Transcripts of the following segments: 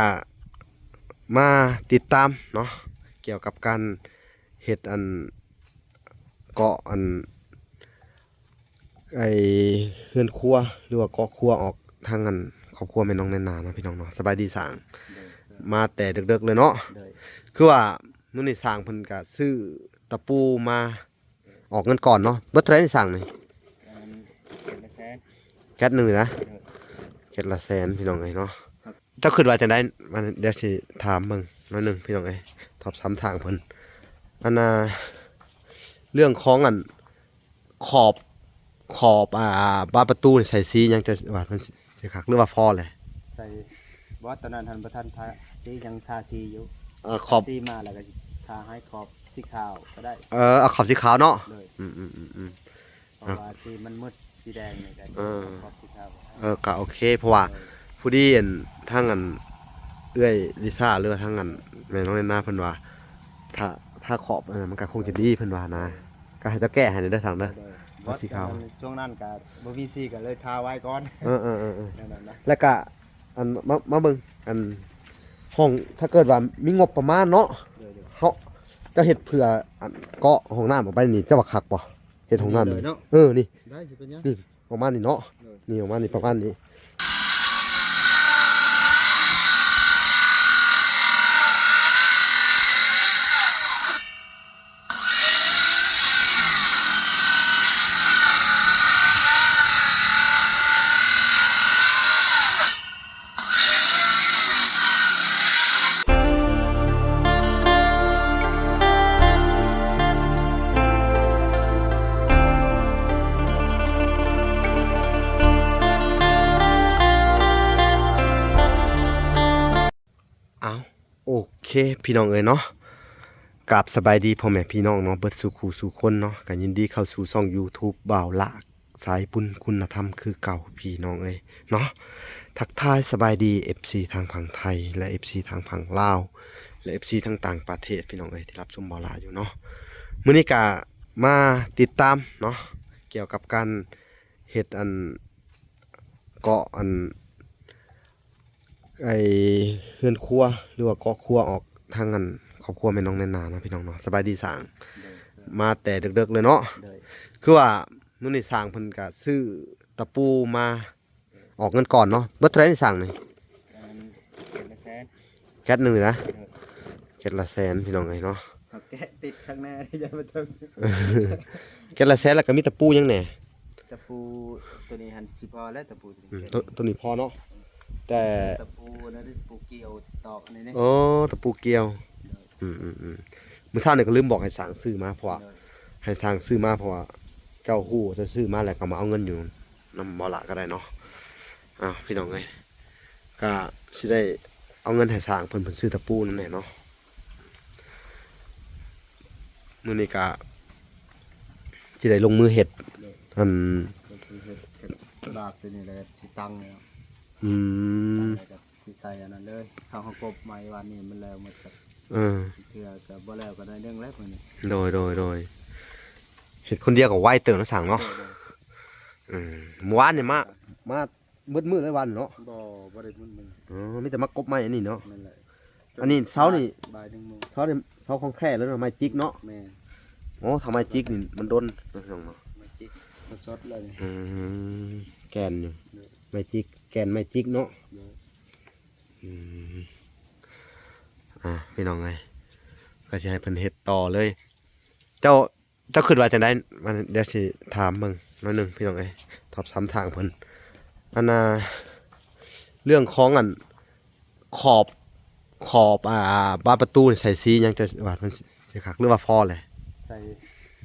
ກະມາຕິດຕາມເນາະ ກ່ຽວກັບການເຮັດອັນ ເກາະອັນ ໄອ້ເຮືອນຄົວ ຫຼືວ່າເກາະຄົວອອກທາງອັນຄອບຄົວແມ່ນ້ອງແນນນາເນາະ ພີ່ນ້ອງເນາະ. ສະບາຍດີຊ່າງ ໂດຍ ມາແຕ່ເດິກໆເລີຍເນາະ. ໂດຍ ຄືວ່າມື້ນີ້ຊ່າງເພິ່ນກະຊື້ຕະປູມາ ອອກເງິນກ່ອນເນາະ. ເບິດເທົ່າໃດນີ້ຊ່າງນີ້? ອັນ ເຈັດລະແສນ ແກັດໜຶ່ງນີ້ນະ? ໂດຍ ເຈັດລະແສນ ພີ່ນ້ອງເອີຍເນາະ. ເຈົ້າຄິດວ່າຈັ່ງໃດ? ອັນ ດຽວຊິຖາມເບິ່ງໜ້ອຍໜຶ່ງ ພີ່ນ້ອງເອີຍ ສອບຖາມທາງເພິ່ນ. ອັນນ່າ ເລື່ອງຂອງອັນ ຂອບ ຂອບ ອ່າ ບານປະຕູນີ້ໃສ່ສີຫຍັງ ຈະວ່າມັນຊິຄັກ ຫຼືວ່າພໍແຫຼະ? ໃສ່ ບໍ່ ຕອນນັ້ນຫັ້ນບໍ່ທັນທາສີຫຍັງ ທາສີຢູ່. ເອີ ຂອບ ທາສີມາແລ້ວກໍຊິທາໃຫ້ຂອບສີຂາວກໍໄດ້. ເອີ ເອົາຂອບສີຂາວເນາະ. ໂດຍ ອືມໆໆໆ ເພາະວ່າທີ່ມັນໝົດສີແດງນີ້ກໍ ເອີ ຂອບສີຂາວ. ເອີ ກໍໂອເຄ ເພາະວ່າ ໂດຍ ພໍດີອັນ ທາງອັນ ເອື້ອຍລິຊາ ຫຼືວ່າທາງອັນ ແມ່ນ້ອງແນນນາເພິ່ນວ່າ ຖ້າ ຖ້າຂອບອັນນັ້ນມັນກໍຄົງຈະດີ ເພິ່ນວ່ານະ. ໂດຍ ກໍໃຫ້ເຈົ້າແກະໃຫ້ເດີຊ່າງເດີ. ໂດຍ ເອົາສີຂາວ. ຊ່ວງນັ້ນກໍບໍ່ມີສີ ກໍເລີຍທາໄວ້ກ່ອນ. ເອີໆໆໆ ແລ້ວກໍອັນ ມາ ມາເບິ່ງອັນ ຫ້ອງ ຖ້າເກີດວ່າມີງົບປະມານເນາະ. ໂດຍໆ ເຮົາ ເຈົ້າເຮັດເພື່ອອັນເກາະຫ້ອງນ້ຳອອກໄປນີ້ ເຈົ້າວ່າຄັກບໍ່? ເຮັດຫ້ອງນ້ຳ ນີ້ເລີຍເນາະ. ເອີ ນີ້ ໄດ້ ຊິເປັນຫຍັງ? ນີ້ປະມານນີ້ເນາະ. ໂດຍ ນີ້ປະມານນີ້ ປະມານນີ້. ເອົາ ໂອເຄ ພີ່ນ້ອງເອີຍເນາະ. ກາບສະບາຍດີພໍ່ແມ່ພີ່ນ້ອງເນາະ ເບິດສູ່ຄູ່ສູ່ຄົນເນາະ. ກໍຍິນດີເຂົ້າສູ່ຊ່ອງ YouTube ບ່າວຫຼ້າ ສາຍບຸນຄຸນນະທຳຄືເກົ່າ ພີ່ນ້ອງເອີຍເນາະ. ທັກທາຍສະບາຍດີ ເອັຟຊີ ທາງຝັ່ງໄທ ແລະ ເອັຟຊີ ທາງຝັ່ງລາວ ແລະ ເອັຟຊີ ທາງຕ່າງປະເທດ ພີ່ນ້ອງເອີຍ ທີ່ຮັບຊົມບ່າວຫຼ້າຢູ່ເນາະ. ມື້ນີ້ກະມາຕິດຕາມເນາະ ກ່ຽວກັບການເຮັດອັນ ເກາະອັນ ໄອ້ເຮືອນຄົວ ຫຼືວ່າເກາະຄົວອອກທາງອັນຄອບຄົວແມ່ນ້ອງແນນນາເນາະ ພີ່ນ້ອງເນາະ. ສະບາຍດີຊ່າງ ໂດຍ ມາແຕ່ເດິກໆເລີຍເນາະ. ໂດຍ ຄືວ່າມື້ນີ້ຊ່າງເພິ່ນກະຊື້ຕະປູມາ ອອກເງິນກ່ອນເນາະ. ເບິດເທົ່າໃດນີ້ຊ່າງນີ້? ອັນ ເຈັດລະແສນ ແກັດໜຶ່ງນີ້ນະ? ໂດຍ ເຈັດລະແສນ ພີ່ນ້ອງເອີຍເນາະ. ເອົາແກະຕິດຂ້າງໜ້າ ຢ່າມາເຖິງ. ເຈັດລະແສນ ແລ້ວກໍມີຕະປູຫຍັງແດ່? ຕະປູຕົວນີ້ຫັ້ນຊິພໍແລ້ວ ຕະປູຕົວນີ້ ອືມ ແກະ ຕົວ ຕົວນີ້ພໍເນາະ. ແຕ່ຕະປູນັ້ນ ຕະປູກ່ຽວຕອກອັນນີ້ເດ້. ໂອ້ ຕະປູກ່ຽວ. ໂດຍ ອືມໆໆ ມື້ເຊົ້ານີ້ກໍລືມບອກໃຫ້ຊ່າງຊື້ມາ ເພາະວ່າ ໂດຍ ໃຫ້ຊ່າງຊື້ມາ ເພາະວ່າເຈົ້າຮູ້ ເຈົ້າຊື້ມາແລ້ວກໍມາເອົາເງິນຢູ່ນຳບໍ່ລະກໍໄດ້ເນາະ. ອ້າວ ພີ່ນ້ອງເອີຍ ກໍຊິໄດ້ເອົາເງິນໃຫ້ຊ່າງເພິ່ນ ເພິ່ນຊື້ຕະປູນຳແດ່ເນາະ. ມື້ນີ້ກະຊິໄດ້ລົງມືເຮັດ ໂດຍ ອັນ ກໍຄືເຮັດກະດາດຕົວນີ້ແຫຼະ ຊິຕັ້ງແລ້ວ. ອືມ ຕັ້ງແລ້ວກໍຊິໃສ່ອັນນັ້ນເລີຍ ເຮົາ ເຮົາກົບໄມ້ວານນີ້ມັນແລ້ວໝົດ. ເອີ ເທື່ອກໍບໍ່ແລ້ວກໍໜ້ອຍໜຶ່ງແລ້ວມື້ນີ້. ໂດຍໆໆ ເຮັດຄົນດຽວກໍໄວເຕີບເນາະຊ່າງເນາະ. ໂດຍໆ ອືມ ມື້ວານນີ້ມາ ມາ ເບິດມື້ເລີຍວັນເນາະ? ບໍ່ ບໍ່ໄດ້ເບິດມື້. ອໍ ມີແຕ່ມາກົບໄມ້ອັນນີ້ເນາະ? ແມ່ນແຫຼະ. ອັນນີ້ເສົານີ້ ບ່າຍ ບ່າຍໜຶ່ງໂມງ. ເສົານີ້ເສົາຂອງແທ້ເລີຍເນາະ ໄມ້ຈິກເນາະ? ແມ່ນ. ໂອ້ ຖ້າໄມ້ຈິກນີ້ມັນດົນເນາະ ພີ່ນ້ອງເນາະ? ໄມ້ຈິກ ສົດໆເລີຍນີ້. ອືມ ແກ່ນຢູ່ ໂດຍ ໄມ້ຈິກ ແກ່ນໄມ້ຈິກເນາະ? ໂດຍ. ອືມ ອ່າ ພີ່ນ້ອງເອີຍ ກໍຊິໃຫ້ເພິ່ນເຮັດຕໍ່ເລີຍ. ເຈົ້າ ເຈົ້າຄິດວ່າຈັ່ງໃດ? ອັນ ດຽວຊິຖາມເບິ່ງໜ້ອຍໜຶ່ງ ພີ່ນ້ອງເອີຍ ສອບຖາມທາງເພິ່ນ. ອັນນ່າ ເລື່ອງຂອງອັນ ຂອບ ຂອບ ອ່າ ບານປະຕູນີ້ໃສ່ສີຫຍັງ ຈະວ່າມັນຊິຄັກ ຫຼືວ່າພໍແຫຼະ? ໃສ່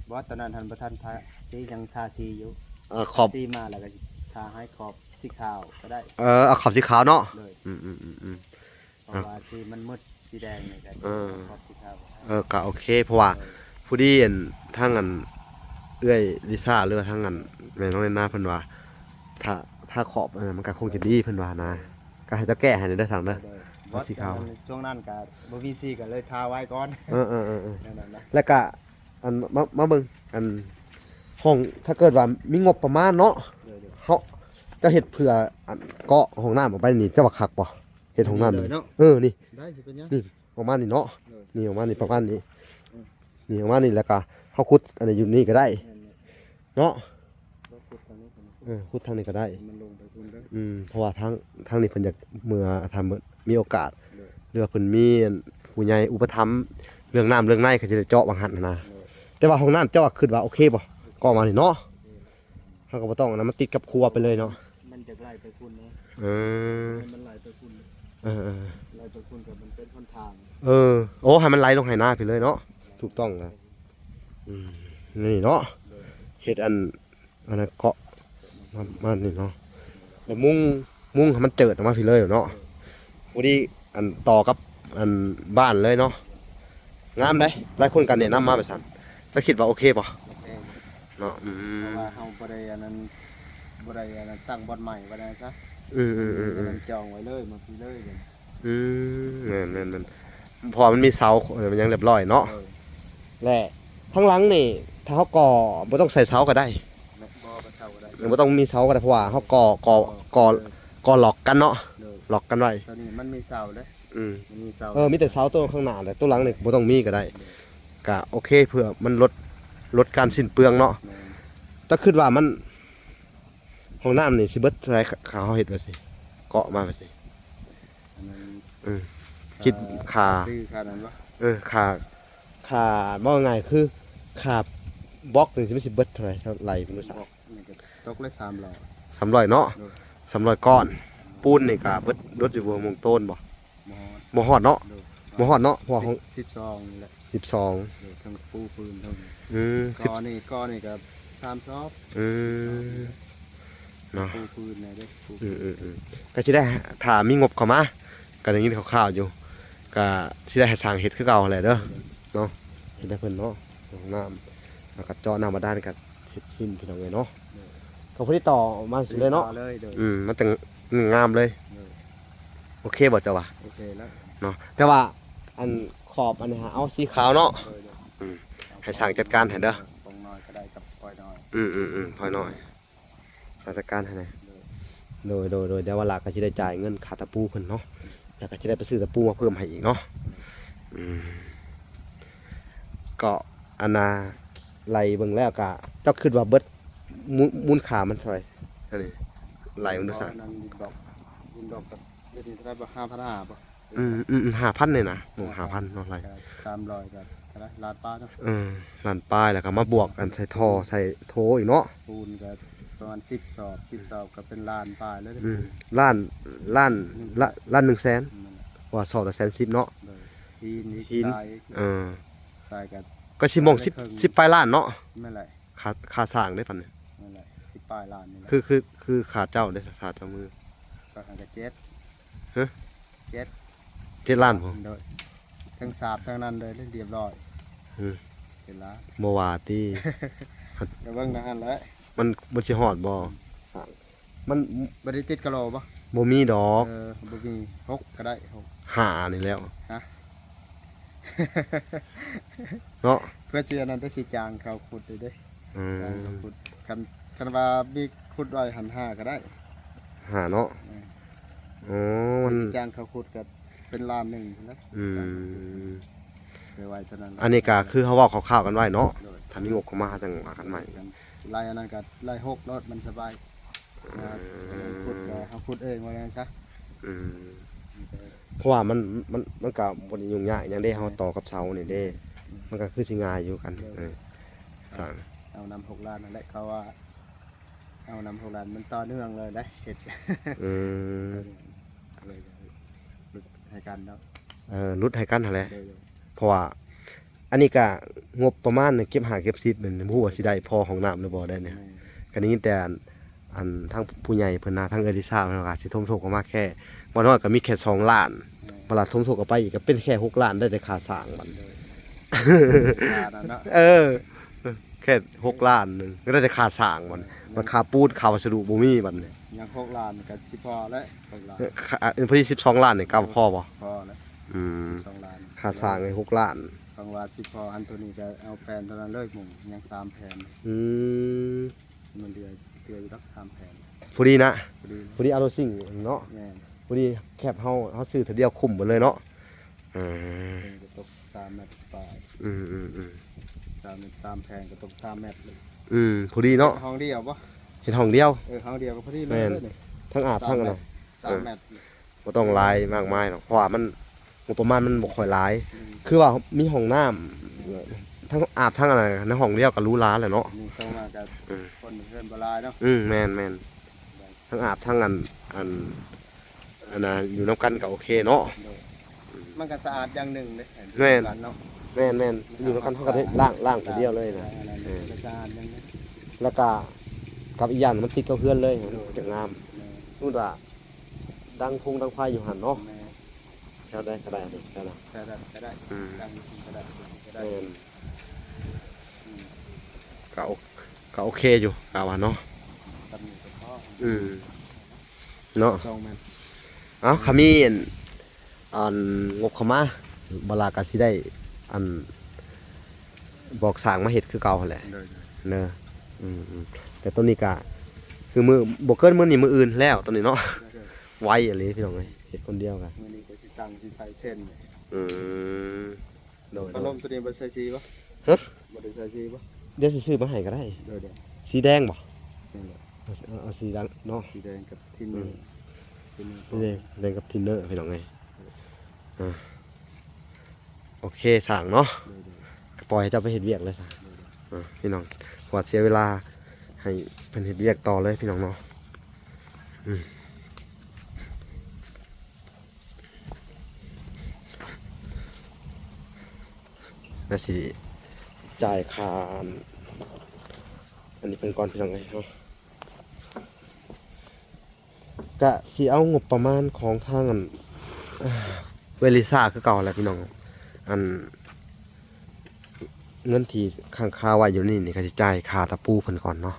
ບໍ່ ຕອນນັ້ນຫັ້ນບໍ່ທັນທາສີຫຍັງ ທາສີຢູ່. ເອີ ຂອບ ທາສີມາແລ້ວກໍຊິທາໃຫ້ຂອບສີຂາວກໍໄດ້. ເອີ ເອົາຂອບສີຂາວເນາະ. ໂດຍ. ອືມໆໆໆ ເພາະວ່າທີ່ມັນໝົດສີແດງນີ້ກໍ ເອີ ຂອບສີຂາວ. ເອີ ກໍໂອເຄ ເພາະວ່າ ໂດຍ ພໍດີອັນ ທາງອັນ ເອື້ອຍລິຊາ ຫຼືວ່າທາງອັນ ແມ່ນ້ອງແນນນາ ເພິ່ນວ່າ ຖ້າ ຖ້າຂອບອັນນັ້ນມັນກໍຄົງຈະດີ ເພິ່ນວ່ານະ. ໂດຍ. ກໍໃຫ້ເຈົ້າແກະໃຫ້ເດີຊ່າງເດີ. ໂດຍໆ ເອົາສີຂາວ. ຊ່ວງນັ້ນກໍບໍ່ມີສີ ກໍເລີຍທາໄວ້ກ່ອນ. ເອີໆໆໆ ແລ້ວກໍ ອັນ ມາ ມາເບິ່ງ ອັນ ຫ້ອງ ຖ້າເກີດວ່າມີງົບປະມານເນາະ. ໂດຍໆ ເຮົາ ເຈົ້າເຮັດເພື່ອ ອັນ ເກາະຫ້ອງນ້ຳອອກໄປນີ້ ເຈົ້າວ່າຄັກບໍ່? ເຮັດຫ້ອງນ້ຳ ນີ້ເລີຍເນາະ ເອີ ນີ້ ໄດ້ ຊິເປັນຫຍັງ ນີ້ປະມານນີ້ເນາະ ໂດຍ ນີ້ປະມານນີ້ ປະມານນີ້ ອືມ ນີ້ປະມານນີ້ ແລ້ວກໍເຮົາຂຸດອັນນີ້ຢູ່ນີ້ກໍໄດ້ ແມ່ນໆ ເນາະ ກໍຂຸດທາງນີ້ກໍໄດ້ ເອີ ຂຸດທາງນີ້ກໍໄດ້ ໃຫ້ມັນລົງໄປພຸ້ນເດີ ອືມ ເພາະວ່າທາງ ທາງນີ້ເພິ່ນຢາກເມືອ ຖ້າມີໂອກາດ ໂດຍ ຫຼືວ່າເພິ່ນມີອັນຜູ້ໃຫຍ່ອຸປະຖຳເລື່ອງນ້ຳເລື່ອງໃນ ເຂົາຈະໄດ້ເຈາະຫວ່າງຫັ້ນຫັ້ນນະ ໂດຍ ແຕ່ວ່າຫ້ອງນ້ຳເຈົ້າວ່າຄິດວ່າໂອເຄບໍ່? ກໍເອົາມານີ້ເນາະ ໂດຍ ເຮົາກໍບໍ່ຕ້ອງນະ ມັນຕິດກັບຄົວໄປເລີຍເນາະ ມັນຈະໄຫຼໄປພຸ້ນເນາະ ເອີ ໃຫ້ມັນໄຫຼໄປພຸ້ນ ເອີໆ ໄຫຼໄປພຸ້ນກໍມັນເປັນຫົນທາງ ເອີ ໂອ້ ໃຫ້ມັນໄຫຼລົງໄຮ່ນາໄປເລີຍເນາະ ຖືກຕ້ອງແລ້ວ ອືມ ນີ້ເນາະ ໂດຍ ເຮັດອັນ ອັນນັ້ນເກາະ ມາ ມານີ້ເນາະ ແລ້ວມຸງ ມຸງໃຫ້ມັນເຈີດອອກມາພີ້ເລີຍເນາະ ໂດຍ ພໍດີອັນຕໍ່ກັບອັນບ້ານເລີຍເນາະ ງາມເດ້ ຫຼາຍຄົນກໍແນະນຳມາແບບຊັ້ນ ເຈົ້າຄິດວ່າໂອເຄບໍ່? ໂອເຄ ເນາະ ອືມ ເພາະວ່າເຮົາບໍ່ໄດ້ອັນນັ້ນ ບໍ່ໄດ້ອັນນັ້ນຕັ້ງບ່ອນໃໝ່ ວ່າຊັ້ນຊະ ອືມໆໆໆ ອັນນັ້ນຈອງໄວ້ເລີຍ ມາພີ້ເລີຍ ອືມ ແມ່ນໆໆ ເພາະວ່າມັນມີເສົາ ເອີ ມັນຍັງລຽບລ້ອຍເນາະ ໂດຍ ແລະ ທາງຫຼັງນີ້ ຖ້າເຮົາກໍ່ບໍ່ຕ້ອງໃສ່ເສົາກໍໄດ້ ແມ່ນ ບໍ່ ບໍ່ເສົາກໍໄດ້ ບໍ່ຕ້ອງມີເສົາກໍໄດ້ ເພາະວ່າເຮົາກໍ່ ກໍ່ ກໍ່ ກໍ່ລັອກກັນເນາະ ໂດຍ ລັອກກັນໄວ້ ຕົວນີ້ມັນມີເສົາເດ້ ອືມ ມັນມີເສົາ ເອີ ມີແຕ່ເສົາຕົວຂ້າງໜ້າແຫຼະ ຕົວຫຼັງນີ້ບໍ່ຕ້ອງມີກໍໄດ້ ໂດຍ ກະໂອເຄ ເພື່ອມັນລົດ ລົດການສິ້ນເປືອງເນາະ ແມ່ນ ແຕ່ຄິດວ່າມັນ ຫ້ອງນ້ຳນີ້ຊິເບິດເທົ່າໃດ ຖ້າເຮົາເຮັດແບບຊີ້ ເກາະມາແບບຊີ້ ອັນນັ້ນ ເອີ ຄິດຄ່າ ຄ່າຊື້ຄ່ານັ້ນບໍ່ ເອີ ຄ່າ ຄ່າ ເວົ້າງ່າຍຄືຄ່າບລັອກນີ້ ມັນຊິເບິດເທົ່າໃດ ເທົ່າໄລ່ເປັນ ບລັອກນີ້ກໍຕົກລະສາມຮ້ອຍ ສາມຮ້ອຍເນາະ ໂດຍ ສາມຮ້ອຍກ້ອນ ປູນນີ້ກໍເບິດ ເບິດຢູ່ບໍ່ ໂມງໂຕນບໍ່? ບໍ່ຮອດ ບໍ່ຮອດເນາະ ໂດຍ ບໍ່ຮອດເນາະ ເພາະວ່າຫ້ອງ ສິບ ສິບສອງນີ້ແຫຼະ ສິບສອງ ໂດຍ ທັງປູພື້ນທັງ ອືມ ກໍ່ນີ້ ກໍ່ນີ້ກໍສາມສອບ ອືມ ເນາະ ປູພື້ນແດ່ເດ້ ປູ ອືມໆໆ ກໍຊິໄດ້ ຖ້າມີງົບເຂົ້າມາ ກໍໄດ້ຍິນຂ່າວໆຢູ່ ກໍຊິໄດ້ໃຫ້ຊ່າງເຮັດຄືເກົ່າຫັ້ນແຫຼະເດີ ໂດຍ ເນາະ ເຮັດໃຫ້ເພິ່ນເນາະ ຫ້ອງນ້ຳ ແລ້ວກໍເຈາະນ້ຳບາດານ ກໍເສັດສິ້ນ ພີ່ນ້ອງເອີຍເນາະ ໂດຍ ກໍພໍດີຕໍ່ມາຊິເລີຍເນາະ ຕໍ່ເລີຍ ໂດຍ ອືມ ມັນຈັ່ງງາມເລີຍ ໂດຍ ໂອເຄບໍ່ເຈົ້າວ່າ? ໂອເຄແລ້ວເນາະ ແຕ່ວ່າອັນຂອບອັນນີ້ຫາເອົາສີຂາວເນາະ ໂດຍໆ ອືມ ໃຫ້ຊ່າງຈັດການໃຫ້ເດີ ປອງນ້ອຍກໍໄດ້ກັບພອຍນ້ອຍ ອືມໆໆ ພອຍນ້ອຍ ຊ່າງຈັດການໃຫ້ແດ່ ໂດຍ ໂດຍໆໆ ດຽວວ່າລະກໍຊິໄດ້ຈ່າຍເງິນຄ່າຕະປູເພິ່ນເນາະ ແລ້ວກໍຊິໄດ້ໄປຊື້ຕະປູມາເພີ່ມໃຫ້ອີກເນາະ ອືມ ກໍອັນນ່າ ໄລ່ເບິ່ງແລ້ວກໍ ເຈົ້າຄິດວ່າເບິດ ມູນ ມູນຄ່າມັນເທົ່າໃດ? ອັນນີ້ໄລ່ເບິ່ງດູຊະ ອັນນັ້ນດິນບລັອກ ດິນບລັອກກໍເຮັດນີ້ເທົ່າໃດບໍ່? ຫ້າພັນຫ້າບໍ່? ອືມໆໆ ຫ້າພັນນີ້ນະ ໝ່ອງຫ້າພັນເນາະ ໄລ່ ກໍສາມຮ້ອຍກໍເທົ່າໃດ? ລ້ານປາຍເນາະ ເອີ ລ້ານປາຍ ແລ້ວກໍມາບວກກັນໃສ່ທໍ່ໃສ່ໂຖອີກເນາະ ປູນກໍປະມານສິບສອບ ສິບສອບກໍເປັນລ້ານປາຍແລ້ວເດ້ ອືມ ລ້ານ ລ້ານ ລ້ານ ລ້ານໜຶ່ງແສນ ແມ່ນແຫຼະ ວ່າສອບລະແສນສິບເນາະ ໂດຍ ຫີນອີກ ຫີນ ຊາຍ ເອີ ຊາຍກໍ ກໍຊິມອງສິບ ສິບປາຍລ້ານເນາະ ແມ່ນແຫຼະ ຄ່າ ຄ່າສ້າງເດ້ປານນີ້ ແມ່ນແຫຼະ ສິບປາຍລ້ານນີ້ແຫຼະ ຄື ຄື ຄືຄ່າເຈົ້າເດ້ ຄ່າເຈົ້າມື ກໍຫາກໍເຈັດ ຮະ ເຈັດ ເຈັດລ້ານບໍ່? ໂດຍ ທັງສາບທັງນັ້ນເລີຍ ຮຽບຮ້ອຍ ຮະ ເຈັດລ້ານ ບໍ່ວ່າຕິ ກໍເບິ່ງນຳຫັ້ນແຫຼະ ມັນ ມັນຊິຮອດບໍ່? ມັນບໍ່ໄດ້ຕິດກະໂຫຼບໍ່? ບໍ່ມີດອກ ເອີ ບໍ່ມີ ຫົກກໍໄດ້ ຫົກ ຫ້ານີ້ແລ້ວ ຮະ ເນາະ ເພື່ອຊິອັນນັ້ນໄດ້ ຊິຈ້າງເຂົາຂຸດເດ້ ອືມ ຈ້າງເຂົາຂຸດ ຄັນ ຄັນວ່າມີຂຸດໄວ້ຫັ້ນ ຫ້າກໍໄດ້ ຫ້າເນາະ ເອີ ໂອ້ ມັນ ຊິຈ້າງເຂົາຂຸດກໍເປັນລ້ານໜຶ່ງພຸ້ນແຫຼະ ອືມ ໄວໆເທົ່ານັ້ນ ອັນນີ້ກໍຄືເຮົາເວົ້າຄ່າວໆກັນໄວ້ເນາະ ໂດຍ ຖ້າມີງົບເຂົ້າມາ ເຮົາຈັ່ງວ່າກັນໃໝ່ ໄລ່ອັນນັ້ນກໍໄລ່ຫົກໂລດ ມັນສະບາຍ ອືມ ຂຸດກໍເຮົາຂຸດເອງ ວ່າຊັ້ນຊະ ອືມ ເພາະວ່າມັນ ມັນ ມັນກໍບໍ່ໄດ້ຫຍຸ້ງຍາກຫຍັງເດ້ ເຮົາຕໍ່ກັບເສົານີ້ເດ້ ອືມ ມັນກໍຄືຊິງ່າຍຢູ່ກັນ ໂດຍ ເອີ ເອົານຳຫົກລ້ານນັ້ນແຫຼະ ເຂົາວ່າເອົານຳຫົກລ້ານ ມັນຕໍ່ເນື່ອງເລີຍເດ້ ເຮັດ ອືມ ເລີຍຫຼຸດໃຫ້ກັນເນາະ ເອີ ຫຼຸດໃຫ້ກັນຫັ້ນແຫຼະ ໂດຍໆ ເພາະວ່າ ອັນນີ້ກະງົບປະມານເກັບຫ້າເກັບສິບ ແມ່ນບໍ່ຮູ້ວ່າຊິໄດ້ພໍຫ້ອງນ້ຳຫຼືບໍ່ໄດ້ນີ້ ແມ່ນ ກະໄດ້ຍິນແຕ່ອັນ ອັນທາງຜູ້ໃຫຍ່ເພິ່ນນະ ທາງເອື້ອຍລິຊາເພິ່ນວ່າຊິຖົມທົບເຂົ້າມາແຄ່ ບໍ່ນ້ອຍກະມີແຄ່ສອງລ້ານ ແມ່ນ ບັດລະຖົມທົບເຂົ້າໄປອີກກະເປັນແຄ່ຫົກລ້ານ ໄດ້ແຕ່ຄ່າສ້າງບັດ ໂດຍ ຄ່ານັ້ນເນາະ ເອີ ແຄ່ຫົກລ້ານໜຶ່ງ ກະໄດ້ແຕ່ຄ່າສ້າງບັດ ແມ່ນ ບັດຄ່າປູນຄ່າວັດສະດຸບໍ່ມີບັດນີ້ ຍັງຫົກລ້ານກະຊິພໍແລ້ວ ຫົກລ້ານ ເອີ ຄ່າ ອັນພໍດີສິບສອງລ້ານນີ້ກະພໍບໍ່? ພໍແລ້ວ ອືມ ສິບສອງລ້ານ ຄ່າສ້າງໃຫ້ຫົກລ້ານ ຫວັງວ່າຊິພໍ ອັນໂຕນີ້ກໍເອົາແຜ່ນເທົ່ານັ້ນເລີຍ ໝູ່ຍັງສາມແຜ່ນ ອືມ ມັນເຫຼືອ ເຫຼືອຢູ່ດອກສາມແຜ່ນ ພໍດີນະ ພໍດີ ພໍດີເອົາໂລຊິງເນາະ ແມ່ນ ພໍດີແຄບເຮົາ ເຮົາຊື້ເທື່ອດຽວຄຸ້ມໝົດເລີຍເນາະ. ອືມ ເພິ່ນກໍຕົກສາມແມັດປາຍ. ອືມໆໆ ສາມແມັດ ສາມແຜງກໍຕົກສາມແມັດເລີຍ. ອືມ ພໍດີເນາະ ເຮັດຫ້ອງດຽວບໍ່? ເຮັດຫ້ອງດຽວ. ເອີ ຫ້ອງດຽວກໍພໍດີເລີຍ. ແມ່ນ ນີ້ ທັງອາບທັງອັນນັ້ນ ສາມແມັດ ສາມແມັດ. ບໍ່ຕ້ອງຫຼາຍມາກມາຍດອກ ເພາະວ່າມັນ ງົບປະມານມັນບໍ່ຄ່ອຍຫຼາຍ. ອືມ ຄືວ່າມີຫ້ອງນ້ຳ ແມ່ນ ທັງອາບທັງອັນນັ້ນ ໃນຫ້ອງດຽວກໍຫຼູຫຼາແລ້ວເນາະ. ນີ້ເຂົ້າມາກໍ ອືມ ຄົນເຮືອນບໍ່ຫຼາຍເນາະ. ອືມ ແມ່ນໆ ທັງອາບທັງອັນ ອັນ ອັນນ່າ ຢູ່ນຳກັນກໍໂອເຄເນາະ. ໂດຍ ມັນກໍສະອາດຢ່າງໜຶ່ງເດ້. ແມ່ນ ຢູ່ນຳກັນເນາະ. ແມ່ນໆ ຢູ່ນຳກັນເຮົາກໍໄດ້ລ້າງ ລ້າງເທື່ອດຽວເລີຍນະ. ເອີ ກໍສະອາດຢ່າງໜຶ່ງ ແລ້ວກໍ ກັບອີກຢ່າງມັນຕິດກັບເຮືອນເລີຍ. ໂດຍ ມັນຈະງາມ. ແມ່ນ ສົມມຸດວ່າ ດັງຟົງດັງໄຟຢູ່ຫັ້ນເນາະ. ແມ່ນ ແຖວໃດກໍໄດ້ ແຖວນັ້ນ ແຖວໃດກໍໄດ້. ອືມ ແມ່ນ ກໍໂອ ກໍໂອເຄຢູ່ ກະວ່າເນາະ. ອືມ ເນາະ ເອົ້າ ຄັນມີອັນ ອັນ ງົບເຂົ້າມາ ບ່າວຫຼ້າກໍຊິໄດ້ ອັນ ບອກຊ່າງມາເຮັດຄືເກົ່າຫັ້ນແຫຼະ. ໂດຍ ເນາະ. ອືມໆ ແຕ່ໂຕນີ້ກະ ຄືມື້ ບໍ່ເກີນມື້ນີ້ມື້ອື່ນແລ້ວໂຕນີ້ເນາະ. ໂດຍ ໄວອີ່ຫຼີພີ່ນ້ອງເອີຍ ເຮັດຄົນດຽວກະ ມື້ນີ້ກໍຊິຕັ້ງ ຊິໃສ່ເຊັ່ນ. ອືມ ໂດຍ ພັດລົມໂຕນີ້ບໍ່ໄດ້ໃສ່ສີບໍ່? ຮະ? ບໍ່ໄດ້ໃສ່ສີບໍ່? ດຽວຊິຊື້ມາໃຫ້ກໍໄດ້. ໂດຍໆ ສີແດງບໍ່? ນັ້ນແຫຼະ ເອົາ ເອົາສີແດງເນາະ. ສີແດງກັບທິນເນອ ອືມ ທິນເນ ສີແດງ ແດງກັບທິນເນ ພີ່ນ້ອງເອີຍ. ອ່າ ໂອເຄຊ່າງເນາະ. ໂດຍໆ ກໍປ່ອຍໃຫ້ເຈົ້າໄປເຮັດວຽກເລີຍຊ່າງ. ໂດຍໆ ອ່າ ພີ່ນ້ອງ ເພາະວ່າເສຍເວລາໃຫ້ເພິ່ນເຮັດວຽກຕໍ່ເລີຍພີ່ນ້ອງເນາະ. ອືມ ແລ້ວຊິຈ່າຍຄ່າ ອັນ ອັນນີ້ເພິ່ນກ່ອນພີ່ນ້ອງເອີຍເນາະ. ກະຊິເອົາງົບປະມານຂອງທາງອັນ ເວລິຊາຄືເກົ່າແຫຼະພີ່ນ້ອງ. ອັນ ເງິນທີ່ຄ້າງຄາໄວ້ຢູ່ນີ້ນີ້ ກະຊິຈ່າຍຄ່າຕະປູເພິ່ນກ່ອນເນາະ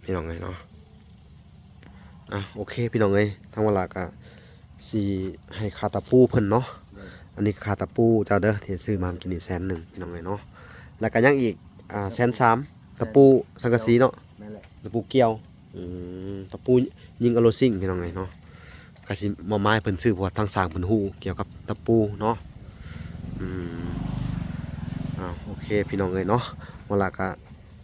ພີ່ນ້ອງເອີຍເນາະ. ອ່ະ ໂອເຄພີ່ນ້ອງເອີຍ ທາງວາລາກະຊິໃຫ້ຄ່າຕະປູເພິ່ນເນາະ. ໂດຍ ອັນນີ້ຄ່າຕະປູເຈົ້າເດີ ທີ່ຊື້ມາກິນນີ້ແສນໜຶ່ງ ພີ່ນ້ອງເອີຍເນາະ. ແລ້ວກະຍັງອີກ ອ່າ ແສນສາມ ຕະປູສັງກະສີເນາະ. ແມ່ນແຫຼະ ຕະປູກ່ຽວ. ອືມ ຕະປູຍິງເອົາໂລຊິງ ພີ່ນ້ອງເອີຍເນາະ. ກະຊິມອບໝາຍເພິ່ນຊື້ ເພາະວ່າທາງຊ່າງເພິ່ນຮູ້ກ່ຽວກັບຕະປູເນາະ. ອືມ ອ້າວ ໂອເຄພີ່ນ້ອງເອີຍເນາະ ວາລາກະ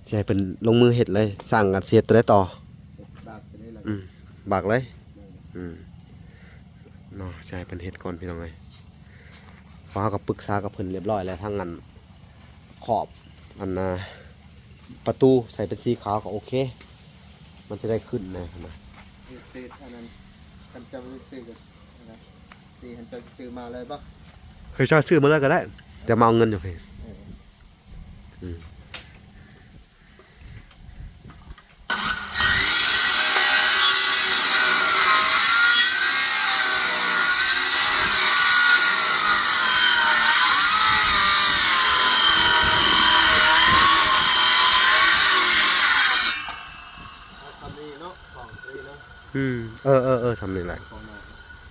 ຊິໃຫ້ເພິ່ນລົງມືເຮັດເລີຍ. ຊ່າງກໍຊິເຮັດໂຕໃດຕໍ່? ບາກໂຕນີ້ລະ. ອືມ ບາກເລີຍ. ອືມ ເນາະ ຊິໃຫ້ເພິ່ນເຮັດກ່ອນພີ່ນ້ອງເອີຍ ເພາະເຮົາກໍປຶກສາກັບເພິ່ນລຽບຮ້ອຍແລ້ວ ທັງອັນຂອບ ອັນນ່າ ປະຕູໃສ່ເປັນສີຂາວກໍໂອເຄ ມັນຈະໄດ້ຂຶ້ນນະຫັ້ນນະ. ເສດອັນນັ້ນ ຄັນເຈົ້າຊື້ກໍ ອັນນັ້ນ ສີຫັ້ນເຈົ້າຊື້ມາເລີຍບໍ່? ເອີ ເຈົ້າຊື້ມາເລີຍກໍໄດ້ ແຕ່ມາເອົາເງິນຢູ່ພີ້. ເອີ ອືມ ເອົາສ່ຳນີ້ເນາະ ຂອງນີ້ເນາະ. ອືມ ເອີໆໆ ສ່ຳນີ້ແຫຼະ ຂອງນ້ອງ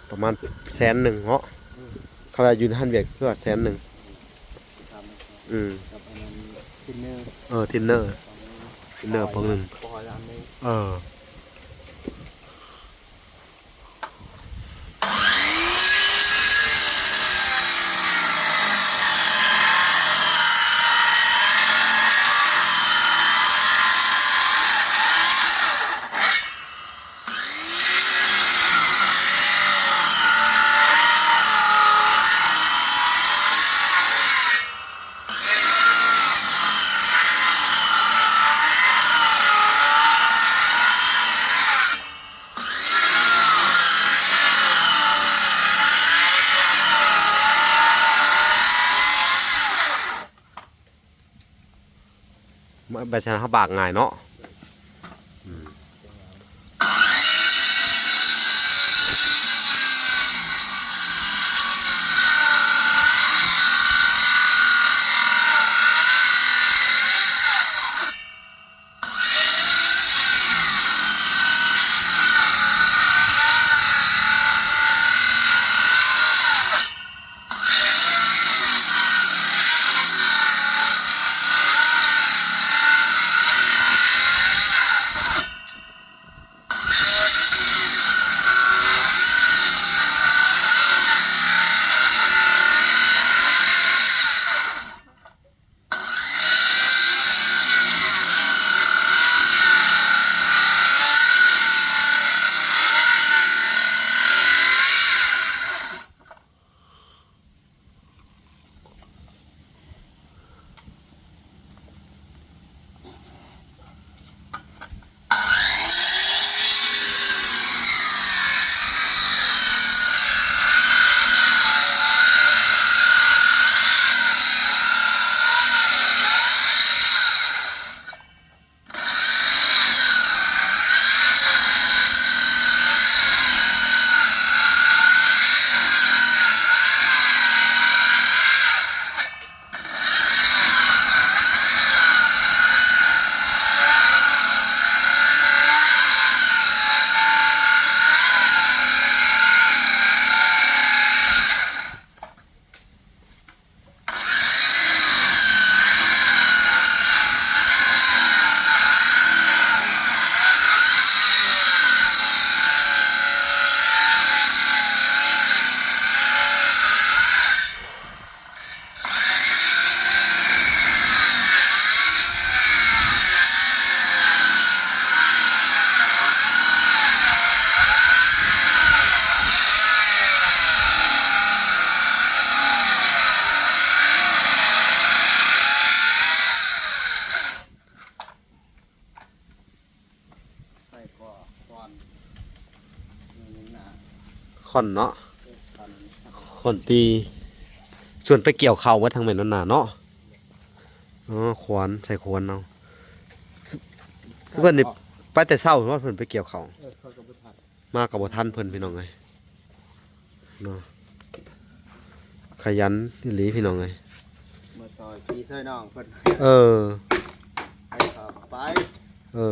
ປະມານແສນໜຶ່ງເນາະ. ອືມ ເຂົາວ່າຢູ່ໃນຮ້ານວຽກຄືວ່າແສນໜຶ່ງ. ອືມ ກັບອັນນັ້ນ ທິນເນ ເອີ ທິນເນ ທິນເນປຶ້ງໜຶ່ງ ເອີ. ແບບຊັ້ນເຮົາບາກງ່າຍເນາະ. ອືມ. ແບບຊັ້ນເຮົາບາກງ່າຍເນາະ. ອືມ. ທ່ອນເນາະ ເອີ ທ່ອນ ທ່ອນຕີ ສ່ວນໄປກ່ຽວເຂົ້າເບິດທັງແມ່ນນັ້ນນະເນາະ. ອໍ ຂວານ ໃສ່ຂວານເອົາ. ເພິ່ນນີ້ໄປແຕ່ເຊົ້າເນາະ ເພິ່ນໄປກ່ຽວເຂົ້າ ເອີ ເຂົາກໍບໍ່ທັນ ມາກໍບໍ່ທັນເພິ່ນ ພີ່ນ້ອງເອີຍເນາະ. ຂະຫຍັນອີ່ຫຼີ ພີ່ນ້ອງເອີຍ ມາຊ່ອຍພີ່ຊ່ອຍນ້ອງເພິ່ນ. ເອີ ໄປກໍໄປ ເອີ.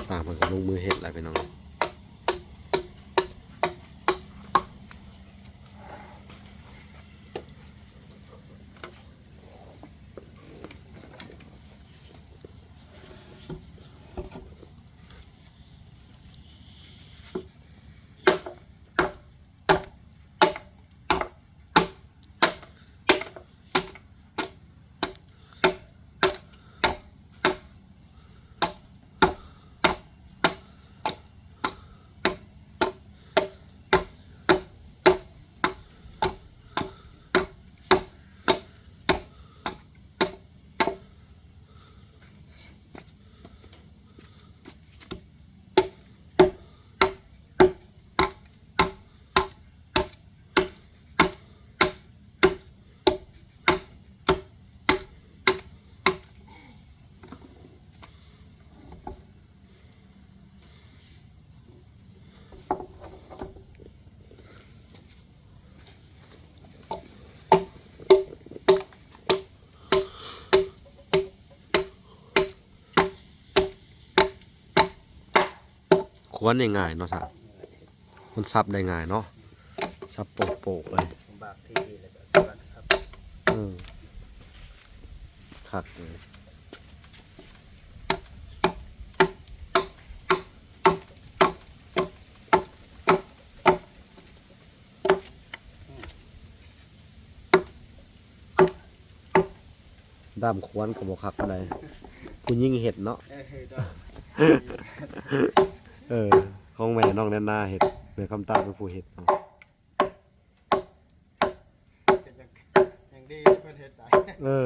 ຊ່າງເພິ່ນກໍລົງມືເຮັດແລ້ວ ພີ່ນ້ອງ. ຄວນງ່າຍໆເນາະທ່ານ ມັນສັບໄດ້ງ່າຍເນາະ ສັບໂປກໆເລີຍ ບາກທີ່ດີແລ້ວກໍສະບັດຄັບ ເອີ ຄັກເລີຍ. ດ້າມຂວານກໍບໍ່ຄັກປານໃດ ຜູ້ຍິງເຮັດເນາະ ເອີ ຂອງແມ່ນ້ອງແນນນາເຮັດ ແມ່ຄຳຕາເປັນຜູ້ເຮັດເນາະ. ເຮັດຫຍັງ ຫຍັງດີເພິ່ນເຮັດໄດ້ ເອີ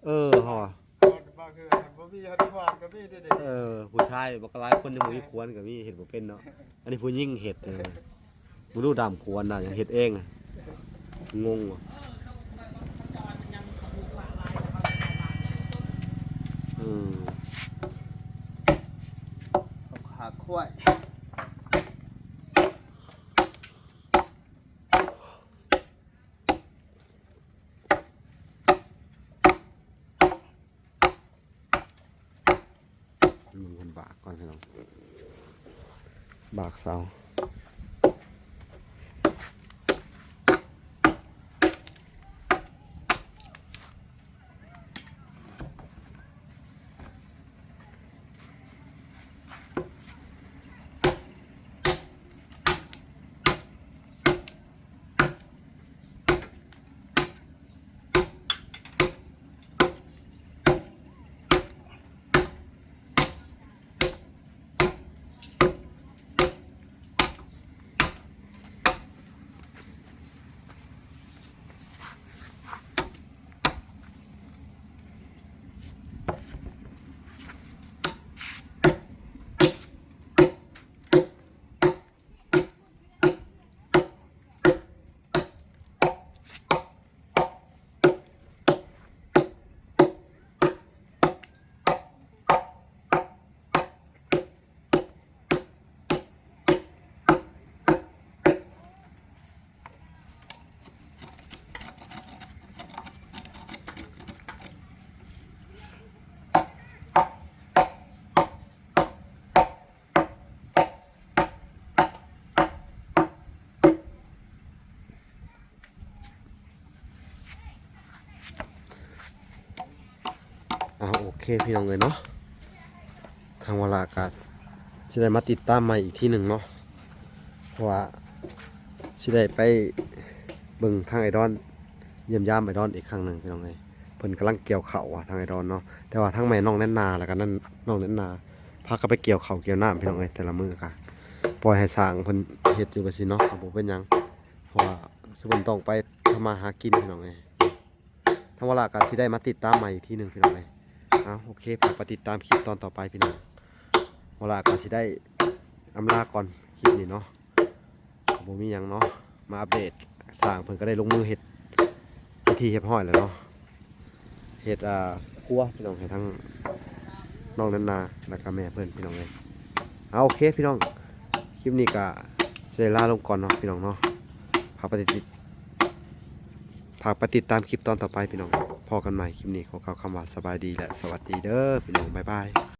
ເອີ ເຮົາວ່າ ບ່ອນ ບາງເທື່ອມັນບໍ່ມີ ເຮົາໄດ້ຂວານກໍມີເດ້ ເອີ ຜູ້ຊາຍບັກຫຼາຍຄົນຍັງບໍ່ມີຂວານກໍມີ ເຮັດບໍ່ເປັນເນາະ ອັນນີ້ຜູ້ຍິງເຮັດ ເອີ ບໍ່ຮູ້ດ້າມຂວານນະ ຍັງເຮັດເອງ ງົງວ່າ ອືມ ຂາຄວາຍ. ເບິ່ງເພິ່ນບາກກ່ອນພີ່ນ້ອງ ບາກເສົາ. ອ່າ ໂອເຄ ພີ່ນ້ອງເອີຍເນາະ ທາງວາລາກະ ຊິໄດ້ມາຕິດຕາມໃໝ່ອີກທີໜຶ່ງເນາະ ເພາະວ່າຊິໄດ້ໄປເບິ່ງທາງອ້າຍດອນ ຢ້ຽມຢາມອ້າຍດອນອີກຄັ້ງໜຶ່ງພີ່ນ້ອງເອີຍ. ເພິ່ນກຳລັງກ່ຽວເຂົ້າວ່າທາງອ້າຍດອນເນາະ ແຕ່ວ່າທາງແມ່ນ້ອງແນນນາ ແລ້ວກໍນັ້ນ ນ້ອງແນນນາ ພາກັນໄປກ່ຽວເຂົ້າກ່ຽວນ້ຳພີ່ນ້ອງເອີຍ. ແຕ່ລະມື້ກໍປ່ອຍໃຫ້ຊ່າງເພິ່ນເຮັດຢູ່ຈັ່ງຊີ້ເນາະ ກໍບໍ່ເປັນຫຍັງ ເພາະວ່າຊຸມເພິ່ນຕ້ອງໄປທຳມາຫາກິນພີ່ນ້ອງເອີຍ. ທາງວາລະກໍຊິໄດ້ມາຕິດຕາມໃໝ່ອີກທີໜຶ່ງພີ່ນ້ອງເອີຍ. ເອົາ ໂອເຄ ຝາກໄປຕິດຕາມຄລິບຕອນຕໍ່ໄປພີ່ນ້ອງ. ວາລະກໍຊິໄດ້ອຳລາກ່ອນຄລິບນີ້ເນາະ ກໍບໍ່ມີຫຍັງເນາະ ມາອັບເດດ. ຊ່າງເພິ່ນກໍໄດ້ລົງມືເຮັດເປັນທີ່ຮຽບຮ້ອຍແລ້ວເນາະ ເຮັດ ອ່າ ຄົວພີ່ນ້ອງ ໃຫ້ທັງນ້ອງແນນນາ ແລ້ວກໍແມ່ເພິ່ນພີ່ນ້ອງເອີຍ. ເອົາ ໂອເຄພີ່ນ້ອງ ຄລິບນີ້ກໍຊິໄດ້ລາລົງກ່ອນເນາະພີ່ນ້ອງເນາະ. ຝາກໄປຕິດ ຝາກໄປຕິດຕາມຄລິບຕອນຕໍ່ໄປພີ່ນ້ອງ. ພໍ້ກັນໃໝ່ ຄລິບນີ້ຂໍກ່າວຄຳວ່າສະບາຍດີ ແລະ ສະຫວັດດີເດີພີ່ນ້ອງ ບາຍບາຍ.